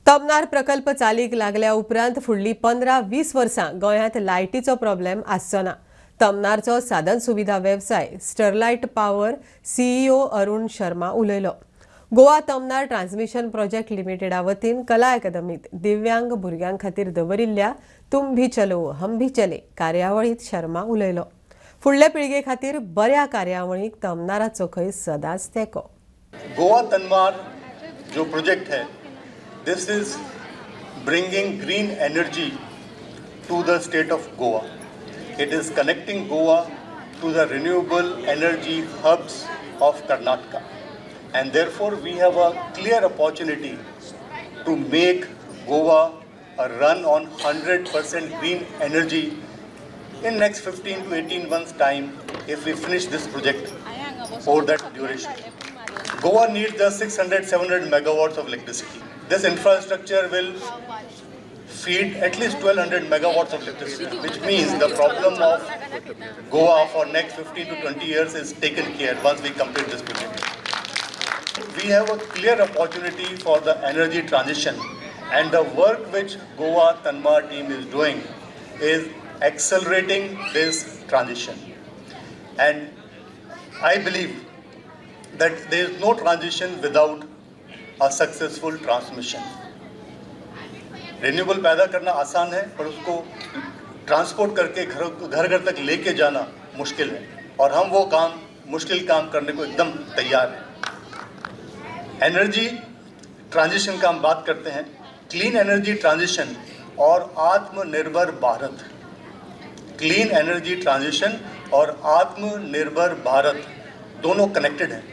तमनार प्रकल्प चालीक लागल्या उपरांत फुडलीं 15-20 वर्सां गोंयांत लायटीचो प्रॉब्लेम आसचो ना. तमनारचो साधन सुविधा वेवसाय Sterlite power CEO Arun Sharma उलयलो. गोवा तमनार ट्रान्समिशन प्रोजेक्ट लिमिटेडा वतीन कला अकादमीत दिव्यांग भुरग्यां खातीर दवरिल्ल्या तुम भी चलो हम भी चले कार्यावळीत शर्मा उलयलो. फुडले पिळगे खातीर बऱ्या कार्यावळीक तमनाराचो खंय सदांच तेंको. गोवा तनमार जो प्रोजेक्ट है, this is bringing green energy to the state of Goa. It is connecting Goa to the renewable energy hubs of Karnataka, and therefore we have a clear opportunity to make Goa a run on 100% green energy in next 15 to 18 months' time if we finish this project over that duration. Goa needs just 600, 700 megawatts of electricity. This infrastructure will feed at least 1200 megawatts of electricity, which means the problem of Goa for next 15 to 20 years is taken care once we complete this project. We have a clear opportunity for the energy transition, and the work which Goa Tanmar team is doing is accelerating this transition. And I believe that there is no transition without a successful transmission. Renewable पैदा करना आसान है, पर उसको transport करके घर घर घर तक लेके जाना मुश्किल है और हम वो काम, मुश्किल काम करने को एकदम तैयार हैं. एनर्जी ट्रांजिशन का हम बात करते हैं. क्लीन एनर्जी ट्रांजिशन और आत्मनिर्भर भारत, क्लीन एनर्जी ट्रांजिशन और आत्मनिर्भर भारत दोनों कनेक्टेड हैं.